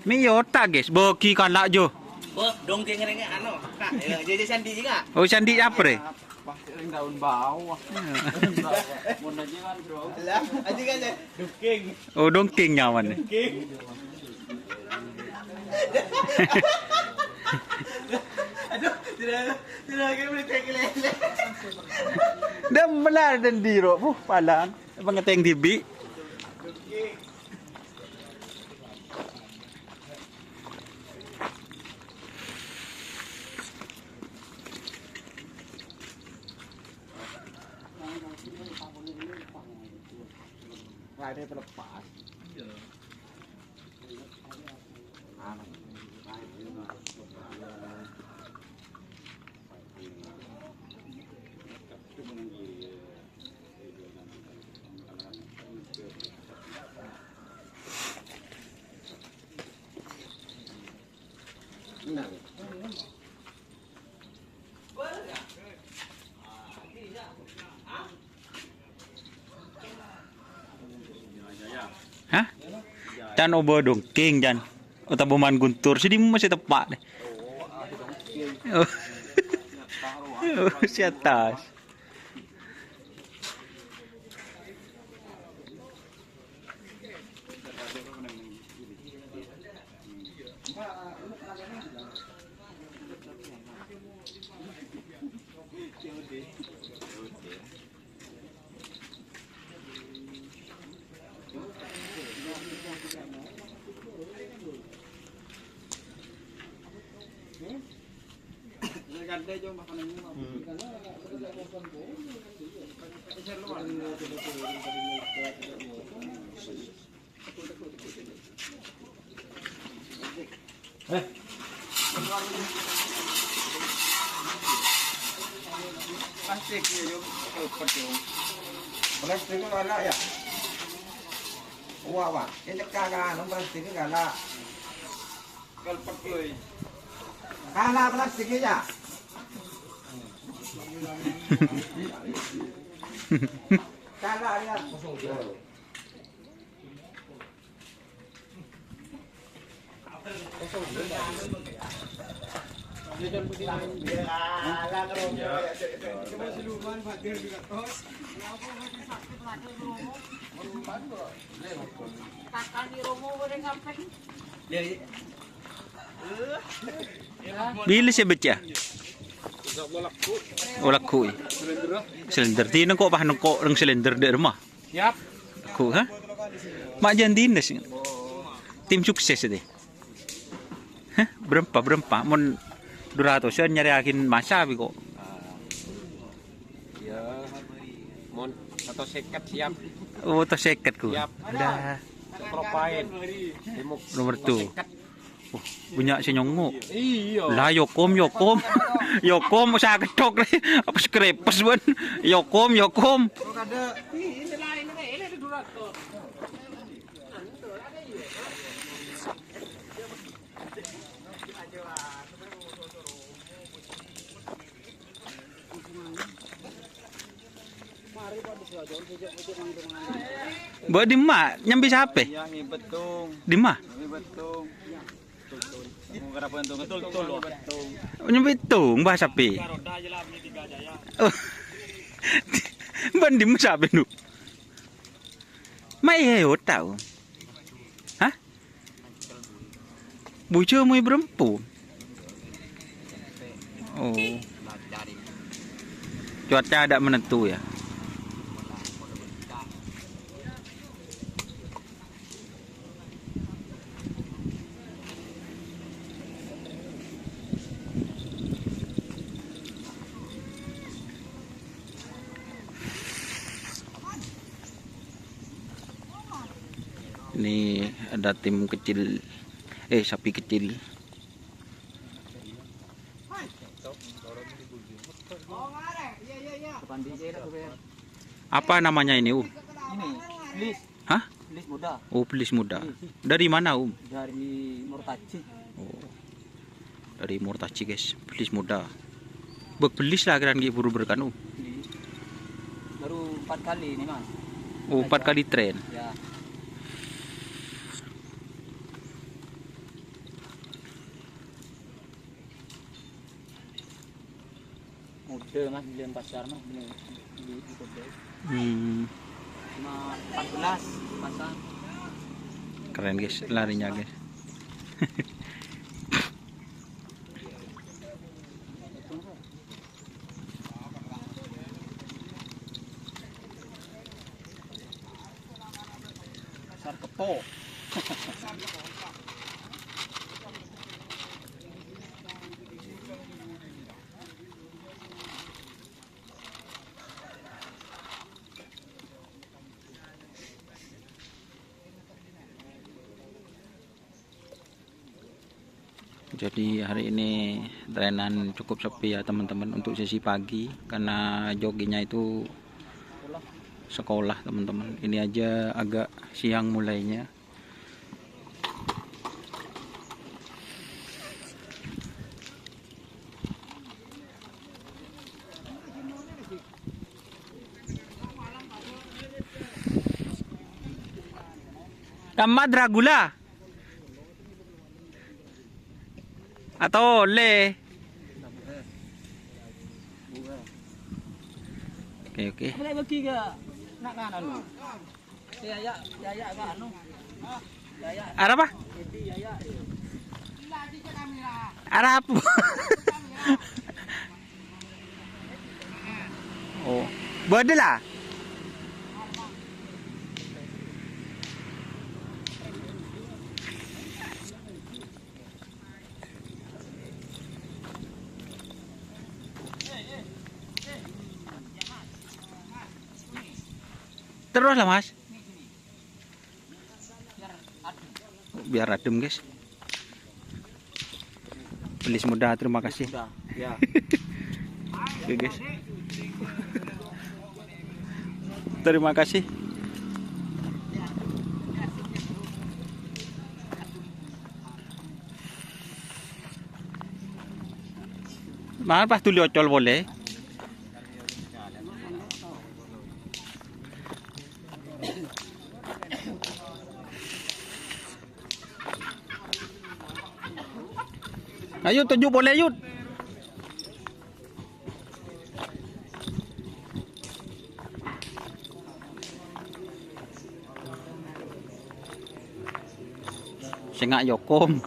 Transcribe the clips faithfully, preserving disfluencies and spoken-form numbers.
Mi' yo ta', guys, bâgi kala' jo. Oh, dongkèng rèng anu. Nah, ya, jadi sandi juga. Oh, sandi apa, re? Pasti ring daun bawah. Mon aja kan, Bro. Lah, aja kan, ya. Dongkèng. Oh, dongkèng nyaman. Dongkèng. Aduh, tidak, tidak, kayak boleh kayak lele. Dah melar dan diro, puh, palang. Apa ngeteng dibi? Nggak ada yang terlepas. Hah? Can obâ dongkèng, can. Otabâ man guntur, sè dimma sè teppa', deh. Oh. Oh, sè attas. Plastik ya, Jung. Kelpet, Jung. Plastik itu galak ya? Wah, wah. Ini kakak, plastik itu galak. Kelpet, Jung. Galak plastik ya? Galak ya. Bilâ sè bâca? Oh, lagghu', è. Sèlènder. Dina engko' pas engko' rèng sèlènder dâ' remma. Yap. Lagghu', ha? Ma' jhân dinna sè. Tim sukses dâ'. Hah? Bârâmpa, bârâmpa? Mon du ratosan nyarèyaghin massa bi' ko'. Ya. Mon satos sèket siap. Oh, satos sèket, ko'. Siap. Ada. Propain. Nomor tu. Satos sèket. Wah, bânnya' sè nyongngo'. Iyâ. Lah, yokom, yokom. Yokom, usaha kethok, rè. Apa skrepes, bân? Yokom, yokom. Bâ' dimma? Nyambi sapè? Iyâ, ngibet, Tung. Dimma? Ngibet, Tung. Ngibet, Tung. Nyambi tung, bâ' sapè. Oh. Bân dimma sapè, Nu? Ma' iyâ, otak. Hah? Bujâ moy bârâmpa. Oh. Cuaca tidak menentu, ya. Ini ada tim kecil, eh, sapi kecil. Apa namanya ini, Um? Ini, Lis. Hah? Lis muda. Oh, belis muda. Dari mana, Um? Dari Murtaji. Oh. Dari Murtaji, guys. Belis muda. Bek belis lah kira ghi' buru berkan, Um. Belis. Baru empat kali ini, Mas. Oh, empat kali tren. Ya. Deh, Mas, belian pasar, Mas, beli, beli, beli kode. Hmm. Cuma empat belas pasang. Keren, guys, larinya, guys. Pasar Kepo. Jadi hari ini trenan cukup sepi ya teman-teman untuk sesi pagi karena joginya itu sekolah teman-teman. Ini aja agak siang mulainya. Kamma Dragula. Atau le. Oke, oke. Boleh bagi ke nak kanan lu. Ya, ya, ya, ya, ke anu. Ya, ya. Arapa? Jadi, ya, ya. Arapa? Oh, bâdâ la. Terus la, Mas. Biar adem, guys. Pelis muda, terima kasih. Muda, ya. Oke, guys. Terima kasih. Mana pas dulu ocol boleh? Ayo, tunjuk boleh, Yud. Sènga' yokom.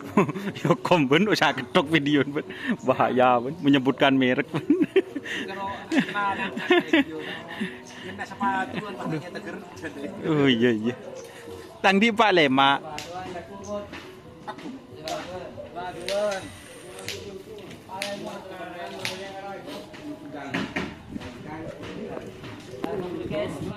Yokom, bân, usah ketok video, bân. Bahaya, bân. Menyebutkan merek, bân. Oh, iya, iya. Tang di Pak Lema.